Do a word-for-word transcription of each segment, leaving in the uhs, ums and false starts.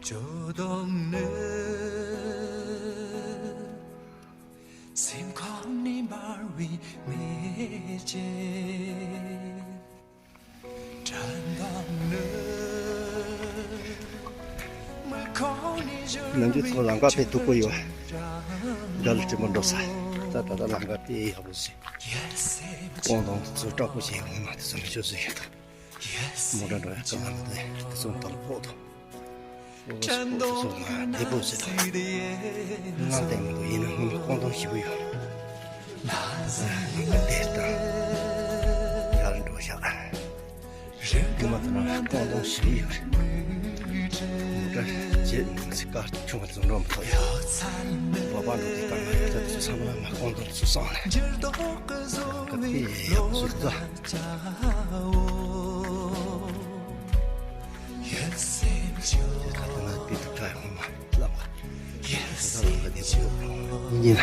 སྐྱོ་གདུང་ནི་སེམས་ཁོང་ནས་འབར་བའི་མེ་ལྕེ། དྲན་གདུང་ནི་མིག་ཁོང་ནས་བཞུར་ནམ་རྒྱུན་ཐོག་ལམ་ཁ་དཔེ་སྡུག་པོ་ཡོད། དགྲ་ལ་སྤྲིན་པོ་འགྲོ་ས། ད་ད་ལྟ་ལམ་ཁ་དཔེ་ཡག་པོ་ཟིག་ཀོང་ཏོང་ཚོ་དྲག་པོ་བྱས་ཡོང་མ་དེ་ཚོ་མི་ཆོག་ཟིག་ཡོད་དོ། མོ་ཊ་འགྲོ་ཡ་སྐབས་ལ་མི་འདུག་དེ་ཚོ་ད་ལ་ཕོག་དོ། ཨོ་སི་ཕོག་སོ་སོ་ང་བདེ་པོ་ཟེར་དོ། ང་བལྟས་མི་འདུག་ཡིན་ན་སྔོན་མ་ཀོང་ཏོང་ཞེ་པོ་ཡོད། ད་ས་ང་བལྟས་དང་། ཡར་འགྲོ་ཤག་སྔོན་མ་དེ་ན་ཀོང་ཏོང་ཞེ་པོ་ཡོད་རེད། མོ་ཊ་བརྗེད་མི་སྲིད་ཀ་ཆུང་བ་དེ་ཚོ་འགྲོ་མི་ཐུབ་ཡ། བ་པ་འགྲོ་དེ་ལྟར་ང་ཡོད་ད་དེ་ཚོ་ཚང་མ་ང་ཀོང་ཏོང་ཚོ་སོང་ནས། ཀ་ཏི་ཡག་པོ་བཟོས་འདུག་ད་ད་ང་དཔེ་དེབ་ཁྲ་ཡོང་མ་ལབ་པ། ད་ལམ་ཁ་དེ་ཚོ་ཡིན་ན་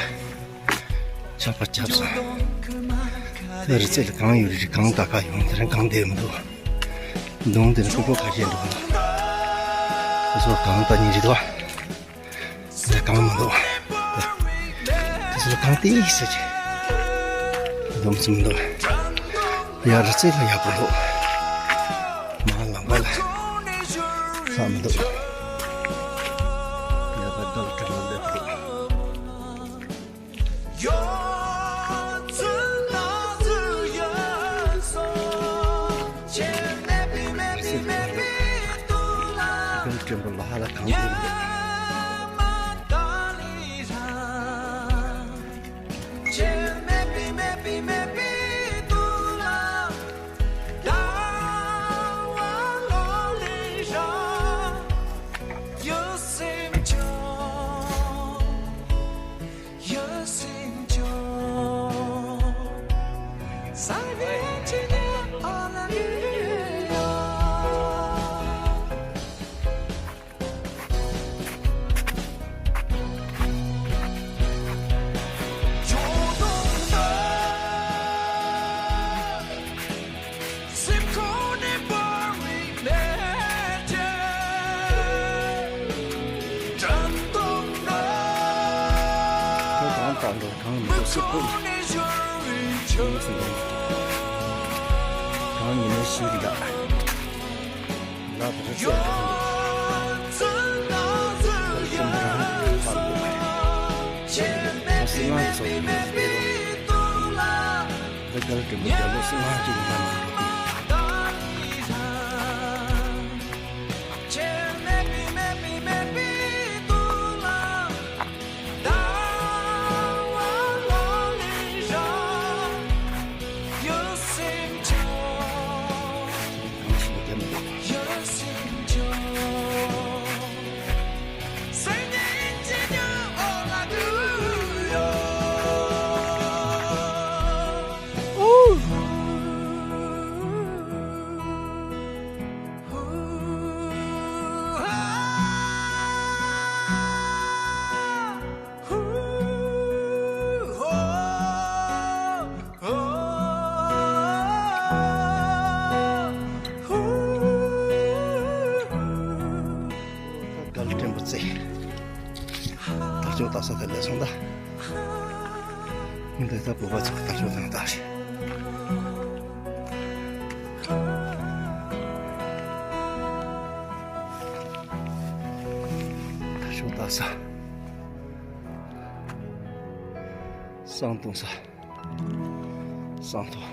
ཆག་པ་ཆགས་སོང་། ད་རི་རྩེ་ལ་གངས་ཡོད་རེད། གངས་ད་ག་ཡོང་དེ་རིང་གངས་བསྡད་མི་འདུག་གདོང་དེ་རིང་ཀྲུང་གོ་ཁ་ཤས་འདུག་ཁོ་ཚོ་གངས་ད་ཉིན་རེད་དོ། ད་གངས་མི་འདུག་དེ་ཚོ་ལ་གངས་ཏིག་ཙམ་ཅིག་འདུག་མི་འདུག་ཡར་རྩེ་ལ་ཡག་པོ་འདུག་མར་ལམ་ཁ་ལ་ལྷག་མི་འདུག་ཡར་ད་ལྟ་ལ་གྲང་མོ་སླེབས་འདུག་ཀུན་སྤྲིན་པོ་ལ་ཧ་ལ་གང་འདུག་ཁོ་གང་དྲག་འགྲོ་གང་མི་འགྲོ་སུ་ཁོ་ཡིན་སུ་འགྲོ། གང་ཡིན་ནའི་ཞུ་རི་ག་ལ་དེ་རེ་ཚོ་གང་འགྲོ། ཁོ་གང་དྲག་འགྲོ་གང་མི་འགྲོ། ཁོ་སི་ང་ཚོ་གང་འགྲོ། འདི་གལ་ཏེ་མི་རྒྱལ་ལོ་སུ་ང་ཅིག་ཡིན་ན་མི་འགྲོ། དཀའ་ལས་ཕྲན་བུ་བརྩེ། དར་ལྕོག་བཏགས་ས་དེ་ལས་སོང་ད། འདི་ལྟ་བུ་བ་ཚོ་དར་ལྕོག་དང་བཏགས་ཤིང་། དར་ལྕོག་བཏགས་ས། བསང་བཏུང་ས། བསང་ཐོག་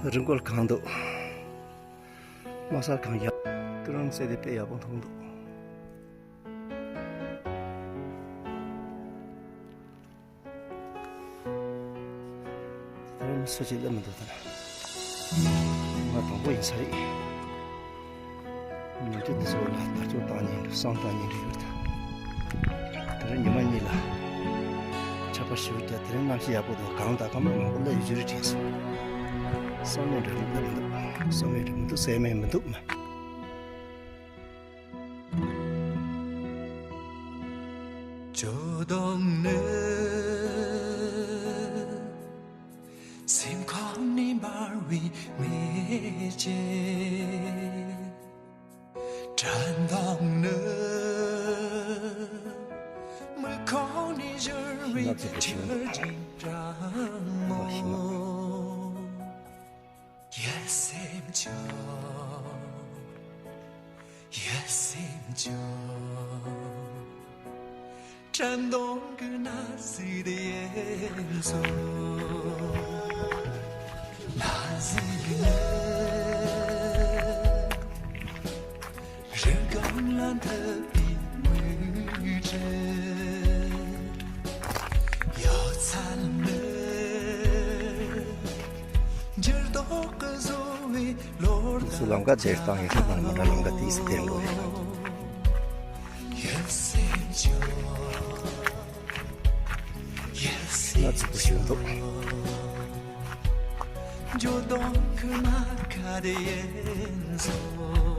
ད་རི་མགོར་གངས་འདུག་དམག་སར་གངས་ཡག་ཏུ་རང་བཙལ་ཏེ་དཔེ་ཡག་པོ་མཐོང་འདུག་དེ་རིང་སུ་ཞིག་སླེབས་མི་འདུག་ད་ང་དང་པོ་ཡིན་ས་རེད། ཉིན་དུ་འདི་ཚོ་ལ་དར་ལྕོག་བཏང་ཉིན་རེད། བསང་བཏང་ཉིན་རེད་ཡོད་ད། དེ་རིང་ཉི་མ་གཉིས་ལ་ཆར་པ་ཞེ་པོ་བརྒྱབ། དེ་རིང་གནམ་གཤིས་ཡག་པོ་འདུག་གངས་དང་སྐར་མ་མང་པོ་སླེབས་ཡོད་རྒྱུ་རེད་དྲན་སོང་། བསང་མེད་འགྲོ་སླེབས་མི་འདུག་བསང་མེད་འགྲོ་མི་འདུག་ཟས་མེད་མི་འདུག་མ། ཇོ་དང་ནི། མེད་ཅེས། དྲན་དང་ནི་མི་ཁོང་ནས་བཞུར་བའི་ཆུ་རྒྱུན་གྲང་མོ། ཡ་སེམས་ཆོག་ཡ་སེམས་ཆོག་དྲན་གདུང་གི་ན་ཟུག་དེ་ཡིན་སོང་། ན་ཟུག་ནི་རི་སྒང་ལ་འཐིབས་པའི་མིག་ཆུ། ཡ་མཚན་ནི་འགྱུར་ལྡོག་གི་བཟོ་བའི་ལོ་ཟླ། སུ་ལམ་ཀ་དེར་བཏང་ཡོད་ན་མི་འདྲ་ལམ་ཀ་དེའི་སྟེང་ལོག་ཡོད། ཡ་སེམས་ཆོག་ཡ་སེམས་ཆོག་ང་ཚོ་བཞིན་འདུག་འགྱོ་གདོང་ཁུ་མ་ཁ་དེ་ཡིན་སོང་།